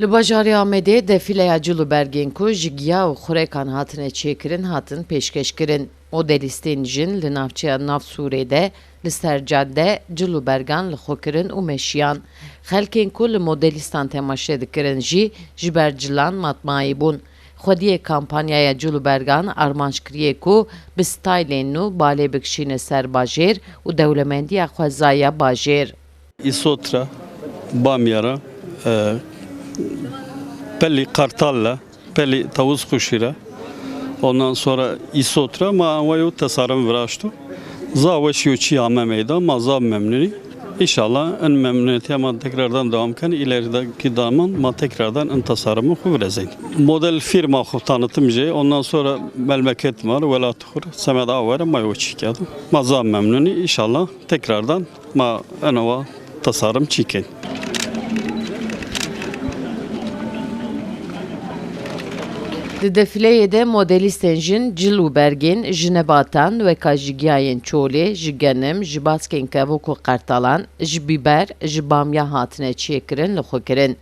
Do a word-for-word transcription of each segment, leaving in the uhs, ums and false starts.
Li bajarê Amedê defîleya cil û bergên ku ji giya û xurekan hatine çêkirin, hatin pêşkêşkirin. Modelîstên jin li navçeya Nav Sûrê de li ser cadde cil û bergan li xwe kirin û meşiyan. Xelkên ku li modelîstan temaşe dikirin jî ji ber cilan matmayî bûn. Xwediyê kampanyaya cil û bergan armanc kiriye ku bi staylên nû balê bikişîne ser bajêr û dewlemendiya xwezaya bajêr. Îsotra, Bamyara, e, Pelî Kartalla, Pelî Tavuz Kuşira, ondan sonra Îsotra, ma wa yo tesarim viraştu. Za weş yo çi ame meydan, ma za memnuni. İnşallah en memnuniyeti ma tekrardan devam kan, ilerideki zaman ma tekrardan en tasarımı xu virezin. Model firma xu tanıtım je, ondan sonra melmeket var, welat xur, semed awere ma yo çi kadu. Ma za memnuni, inşallah tekrardan ma enova tasarım çîkin. Di defîleyê de modelîstên jin cil û bergên ji nebatan weka ji giyayên çolê, ji genim, ji baskên kevok û qertalan, ji bîber, ji bamya hatine çêkirin li xwe kirin.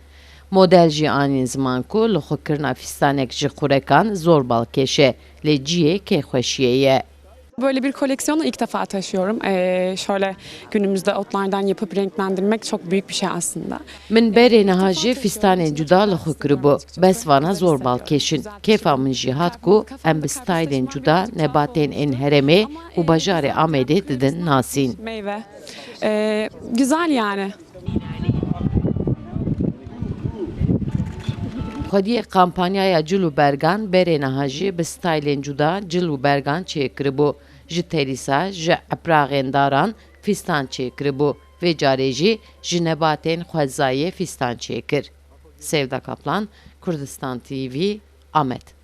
Model jî anîn ziman ku li xwe kirina fîstanek ji xurekan zor balkêş e, lê cihê kêfxweşiyê ye. Böyle bir koleksiyonu ilk defa taşıyorum. Ee, şöyle günümüzde otlardan yapıp renklendirmek çok büyük bir şey aslında. Min berê niha jî fîstanên cuda li xwe kiribû. Bes vana zor balkêş in. Kêfa min jî hat ku em bi staylên cuda nebatên ên herêmê û bajarê Amedê didin nasîn. Meyve. Ee, güzel yani. Xwediyê kampanyaya cil û bergan berê niha jî bi staylên cuda cil û bergan çêkiribû. Ji terîsa, ji epraxên daran fîstan çêkiribû. Vê carê jî ji nebatên xwezayê fîstan çêkir. Sevda Kaplan, Kurdistan T V, Amed.